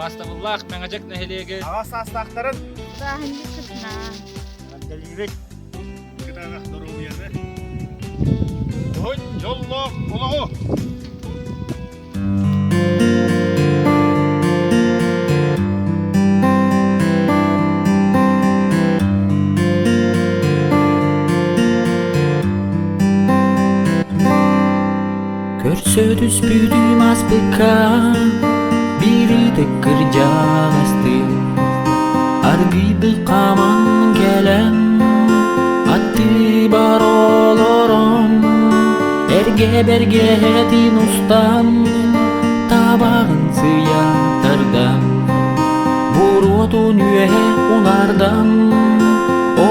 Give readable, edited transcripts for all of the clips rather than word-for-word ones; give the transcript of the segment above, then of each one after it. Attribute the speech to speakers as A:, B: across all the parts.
A: Убаастабыллаах Мэҥэдьэк нэһилиэги
B: Аҕа саастаахтарын
C: Бырааһынньыккытынан
B: Эҕэрдэлиибит!
D: Кытаанах доруобуйаны! Уһун дьоллоох олоҕу!
E: Көрсө түспүтүм ааспыкка биир ытык кырдьаҕастыы Аргыйдык хааман кэлэн аттыбар олорон эргэ бэргэһэтин устан табаҕын сыйа тардан буруотун үөһэ унаардан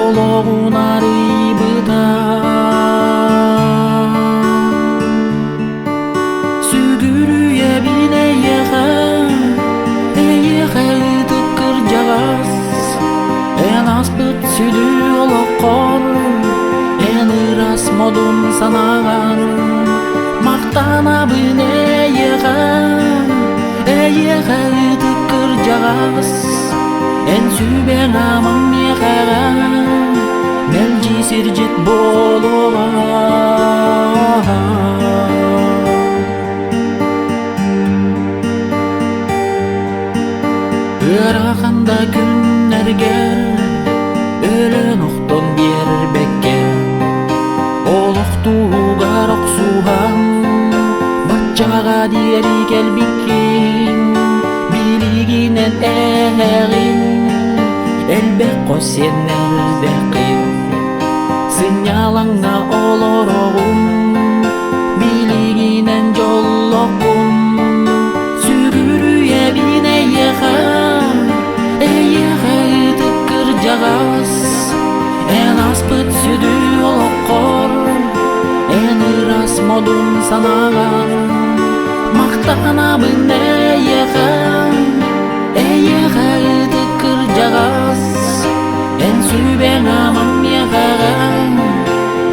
E: олоҕун арыйбыта. Сүгүрүйэбин эйиэхэ, эйиэхэ ытык кырдьаҕас, эн ааспыт сүдү олоххор, эн ыраас модун санааҕар махтанабын эйиэхэ, эйиэхэ ытык кырдьаҕас, эн сүбэҥ амаҥ миэхэҕэ мэлдьи сирдьит буолуоҕа. Ыарахан да күннэргэ өлөн охтон биэрбэккэ олох туһугар охсуһан баччаҕа диэри кэлбиккин билигинэн эһэҕин элбэх хос сиэннэрдэххин сынньалаҥҥа олороҕун билигинэн дьоллооххун сүгүрүйэбин эйиэхэ эйиэхэ ытык кырдьаҕас эн ааспыт сүдү олоххор эн ыраас модун санааҕар махтанабын эйиэхэ эйиэхэ ытык кырдьаҕас эн сүбэҥ амам миэхэҕэ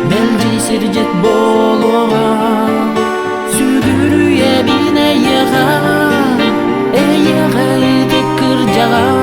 E: мэлдьи сирдьит буолуоҕа сүгүрүйэбин эйиэхэ эйиэхэ ытык кырдьаҕас.